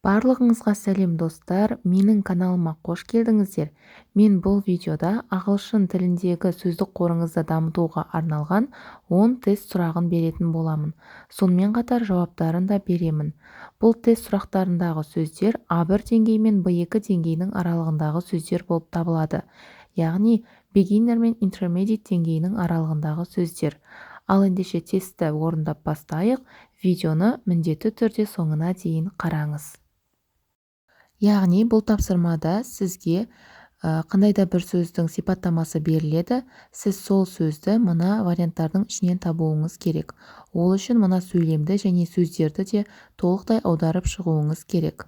Барлығыңызға сәлем, достар! Менің каналыма қош келдіңіздер! Мен бұл видеода ағылшын тіліндегі сөздік қорыңызды дамытуға арналған 10 тест сұрағын беретін боламын. Сонымен қатар жауаптарын да беремін. Бұл тест сұрақтарындағы сөздер А1 деңгейі мен Б2 деңгейінің аралығындағы сөздер болып табылады, яғни beginner мен intermediate деңгейінің аралығындағы сөздер. Ал ендеше тестті орындап бастайық. Видеоны міндетті түрде соңына дейін қараңыз. Яғни бұл тапсырмада сізге қандай да бір сөздің сипаттамасы беріледі. Сіз сол сөзді мына варианттардың ішінен табуыңыз керек. Ол үшін мына сөйлемді және сөздерді де толықтай аударып шығуыңыз керек.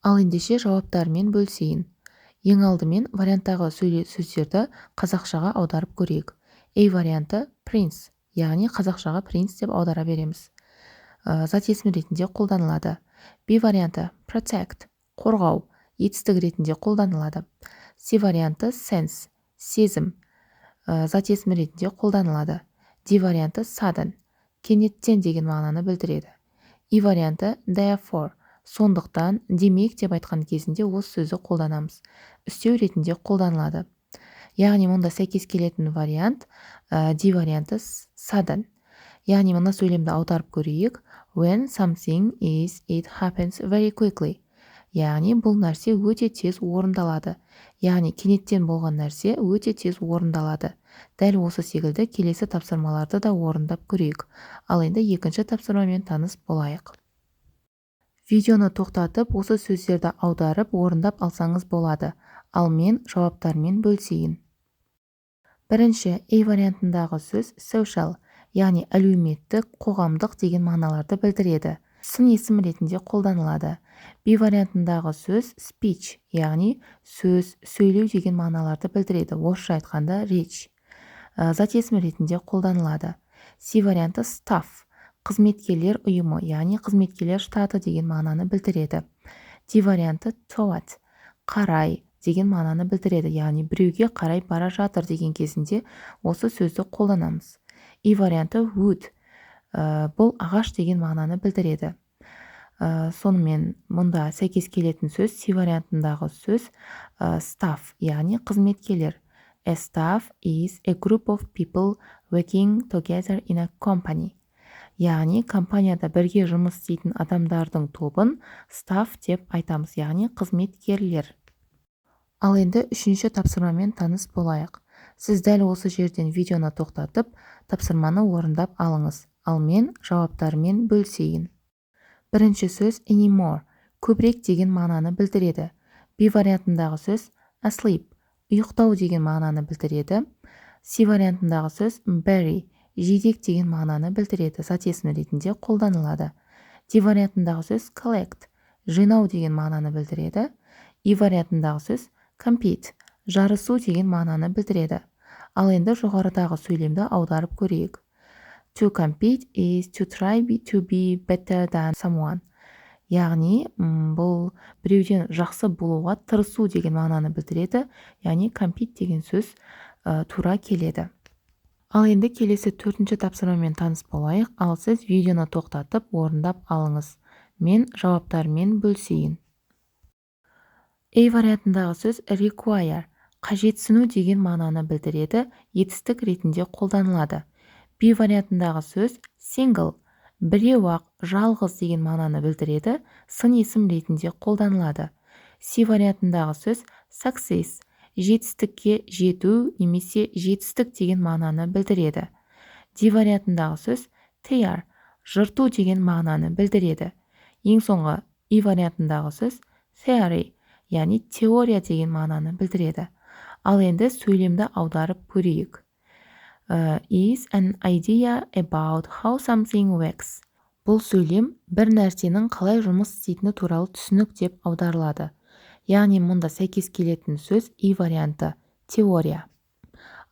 Ал ендеше жауаптарымен бөлісейін. Ең алдымен варианттағы сөздерді қазақшаға аударып көрейік. A варианты prince, яғни қазақшаға принц деп аудара береміз. Зат есім ретінде қолданылады. B варианты protect, қорғау, етістік ретінде қолданылады. С варианты sense, сезім, зат есім ретінде қолданылады. D варианты sudden, кенеттен деген мағынаны білдіреді. И варианты therefore, сондықтан, демек деп айтқан кезінде осы сөзді қолданамыз, үстеу ретінде қолданылады. Яғни мұнда сәйкес келетін вариант D варианты sudden. Яғни мына сөйлемді аударып көрейік: When something is, it happens very quickly. Яғни бұл нәрсе өте тез орындалады, яғни кенеттен болған нәрсе өте тез орындалады. Дәл осы секілді келесі тапсырмаларды да орындап көрейік. Ал енді екінші тапсырмамен таныс болайық. Видеоны тоқтатып, осы сөздерді аударып, орындап алсаңыз болады. Ал мен жауаптармен бөлісейін. Бірінші, A вариантындағы сөз social, яғни әлеуметтік, қоғамдық деген мағыналарды білдіреді, сын есім ретінде қолданылады. B вариантындағы сөз speech, яғни сөз, сөйлеу деген мағыналарды білдіреді, орысша айтқанда речь, зат есім ретінде қолданылады. С варианты staff, қызметкерлер ұйымы, яғни қызметкерлер штаты деген мағынаны білдіреді. D варианты toward, қарай деген мағынаны білдіреді, яғни біреуге қарай бара жатыр деген кезінде осы сөзді қолданамыз. И варианты wood, бұл ағаш деген мағынаны білдіреді. Сонымен мұнда сәйкес келетін сөз С вариантындағы сөз staff, яғни қызметкерлер. A staff is a group of people working together in a company. Яғни компанияда бірге жұмыс істейтін адамдардың тобын staff деп айтамыз, яғни қызметкерлер. Ал енді үшінші тапсырмамен таныс болайық. Сіз дәл осы жерден видеоны тоқтатып, тапсырманы орындап алыңыз. Ал мен жауаптарымен бөлісейін. Бірінші сөз anymore, көбірек деген мағынаны білдіреді. B вариантындағы сөз asleep, ұйықтау деген мағынаны білдіреді. С вариантындағы сөз berry, жидек деген мағынаны білдіреді, зат есім ретінде қолданылады. D вариантындағы сөз collect, жинау деген мағынаны білдіреді. И вариантындағы сөз compete, жарысу деген мағынаны білдіреді. Ал енді жоғарыдағы сөйлемді аударып көрейік. To compete is to try to be better than someone. Яғни бұл біреуден жақсы болуға тырысу деген мағынаны білдіреді. Яғни compete деген сөз тура келеді. Ал енді келесі төртінші тапсырмамен таныс болайық. Ал сіз видеоны тоқтатып, орындап алыңыз. Мен жауаптарымен бөлісейін. A вариантындағы сөз require, қажетсіну деген мағынаны білдіреді, етістік ретінде қолданылады. B вариантындағы сөз single, біреу-ақ, жалғыз деген мағынаны білдіреді, сын есім ретінде қолданылады. С вариантындағы сөз success, жетістікке жету немесе жетістік деген мағынаны білдіреді. D вариантындағы сөз tear, жырту деген мағынаны білдіреді. Ең соңғы И вариантындағы сөз theory, яғни теория деген мағынаны білдіреді. Ал енді сөйлемді аударып көрейік. Is an idea about how something works. Бұл сөйлем бір нәрсенің қалай жұмыс істейтіні туралы түсінік деп аударылады. Яғни мұнда сәйкес келетін сөз И варианты теория.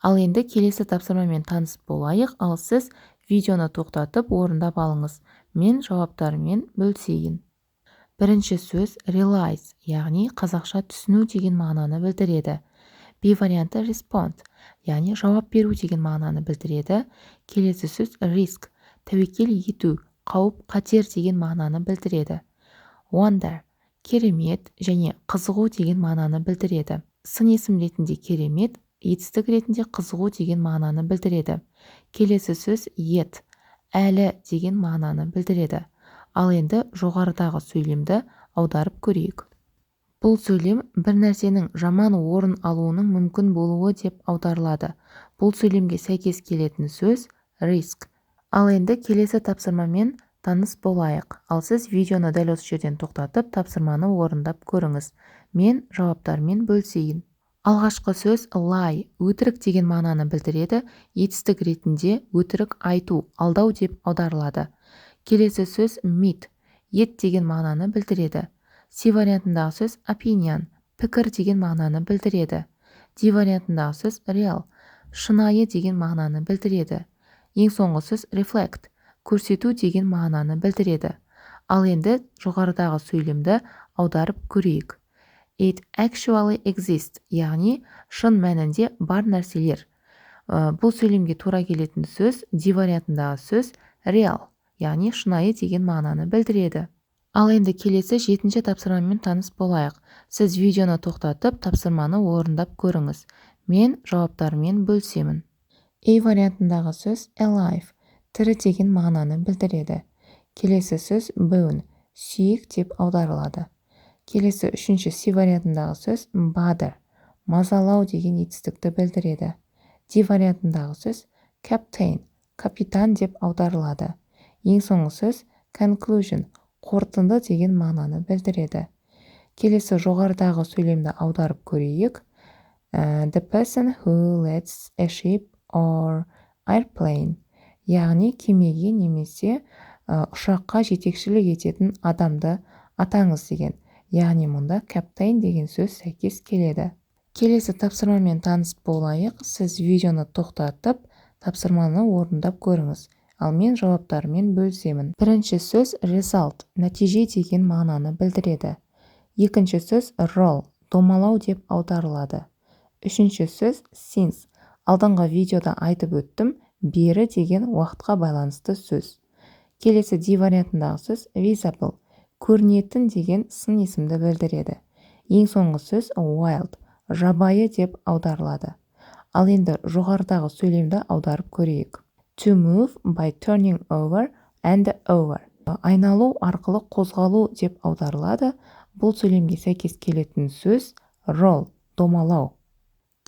Ал енді келесі тапсырмамен таныс болайық. Ал сіз видеоны тоқтатып, орындап алыңыз. Мен жауаптарымен бөлісейін. Бірінші сөз realize, яғни қазақша түсіну деген мағынаны білдіреді. B варианты respond, яғни жауап беру деген мағынаны білдіреді. Келесі сөз risk, тәуекел ету, қауіп қатер деген мағынаны білдіреді. Wonder керемет және қызығу деген мағынаны білдіреді. Сын есім ретінде керемет, етістік ретінде қызығу деген мағынаны білдіреді. Келесі сөз yet, әлі деген мағынаны білдіреді. Ал енді жоғарыдағы сөйлемді аударып көрейік. Бұл сөйлем бір нәрсенің жаман орын алуының мүмкін болуы деп аударылады. Бұл сөйлемге сәйкес келетін сөз risk. Ал енді келесі тапсырмамен таныс болайық. Ал сіз видеоны дәл осы жерден тоқтатып, тапсырманы орындап көріңіз. Мен жауаптармен бөлісейін. Алғашқы сөз lie, өтірік деген мағынаны білдіреді. Етістік ретінде өтірік айту, алдау деп аударылады. Келесі сөз meat, ет деген мағынаны білдіреді. С вариантындағы сөз opinion, пікір деген мағынаны білдіреді. Д вариантындағы сөз real, шынайы деген мағынаны білдіреді. Ең соңғы сөз reflect, көрсету деген мағынаны білдіреді. Ал енді жоғарыдағы сөйлемді аударып көрейік. It actually exists, яғни шын мәнінде бар нәрселер. Бұл сөйлемге тура келетін сөз D вариантындағы сөз real, яғни шынайы деген мағынаны білдіреді. Ал енді келесі жетінші тапсырмамен таныс болайық. Сіз видеоны тоқтатып, тапсырманы орындап көріңіз. Мен жауаптармен бөлісемін. A вариантындағы сөз alive, тірі деген мағынаны білдіреді. Келесі сөз bone, сүйек деп аударылады. Келесі үшінші C вариантындағы сөз bother, мазалау деген етістікті білдіреді. D вариантындағы сөз captain, капитан деп аударылады. Ең соңғы сөз conclusion, қорытынды деген мағынаны білдіреді. Келесі жоғарыдағы сөйлемді аударып көрейік. The person who leads a ship or airplane, яғни кемеге немесе ұшаққа жетекшілік ететін адамды атаңыз деген. Яғни мұнда captain деген сөз сәйкес келеді. Келесі тапсырмамен таныс болайық. Сіз видеоны тоқтатып, тапсырманы орындап көріңіз. Ал мен жауаптарымен бөлісемін. Бірінші сөз result, нәтиже деген мағынаны білдіреді. Екінші сөз roll, домалау деп аударылады. Үшінші сөз since, алдыңғы видеода айтып өттім, бері деген уақытқа байланысты сөз. Келесі D вариантындағы сөз visible, көрінетін деген сын есімді білдіреді. Ең соңғы сөз wild, жабайы деп аударылады. Ал енді жоғарыдағы сөйлемді аударып көрейік. To move by turning over and over. Айналу арқылы қозғалу деп аударылады. Бұл сөйлемге сәйкес келетін сөз roll, домалау.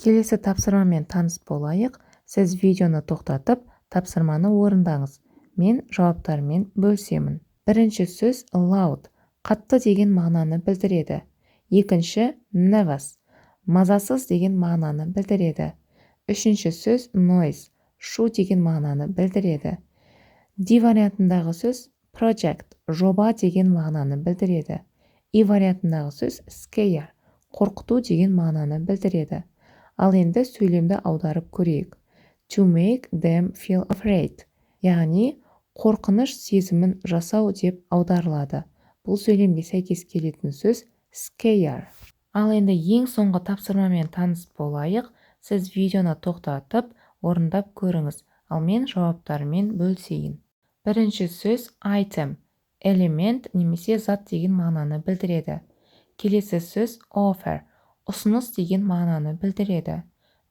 Келесі тапсырмамен таныс болайық. Сіз видеоны тоқтатып, тапсырманы орындаңыз. Мен жауаптармен бөлісемін. Бірінші сөз loud, қатты деген мағынаны білдіреді. Екінші nervous, мазасыз деген мағынаны білдіреді. Үшінші сөз noise, шу деген мағынаны білдіреді. D вариантындағы сөз project, жоба деген мағынаны білдіреді. E вариантындағы сөз scare, қорқыту деген мағынаны білдіреді. Ал енді сөйлемді аударып көрейік. To make them feel afraid, яғни қорқыныш сезімін жасау деп аударылады. Бұл сөйлемге сәйкес келетін сөз scare. Ал енді ең соңғы тапсырмамен таныс болайық. Сіз видеоны тоқтатып, орындап көріңіз. Ал мен жауаптарымен бөлісейін. Бірінші сөз item, элемент немесе зат деген мағынаны білдіреді. Келесі сөз offer, ұсыныс деген мағынаны білдіреді.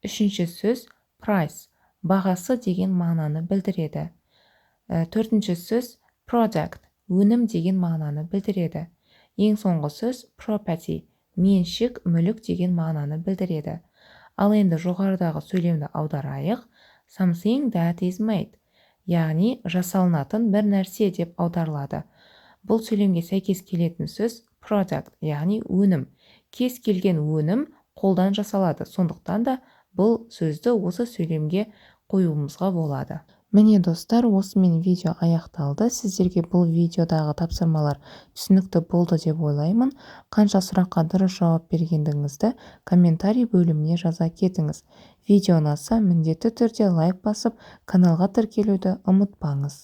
Үшінші сөз price, бағасы деген мағынаны білдіреді. Төртінші сөз product, өнім деген мағынаны білдіреді. Ең соңғы сөз property, меншік, мүлік деген мағынаны білдіреді. Ал енді жоғарыдағы сөйлемді аударайық. Something that is made, яғни жасалынатын бір нәрсе деп аударылады. Бұл сөйлемге сәйкес келетін сөз product, яғни өнім. Кез келген өнім қолдан жасалады, сондықтан да бұл сөзді осы сөйлемге қоюымызға болады. Міне, достар, осымен видео аяқталды. Сіздерге бұл видеодағы тапсырмалар түсінікті болды деп ойлаймын. Қанша сұраққа дұрыс жауап бергендігіңізді комментарий бөліміне жаза кетіңіз. Видео ұнаса, міндетті түрде лайк басып, каналға тіркелуді ұмытпаңыз.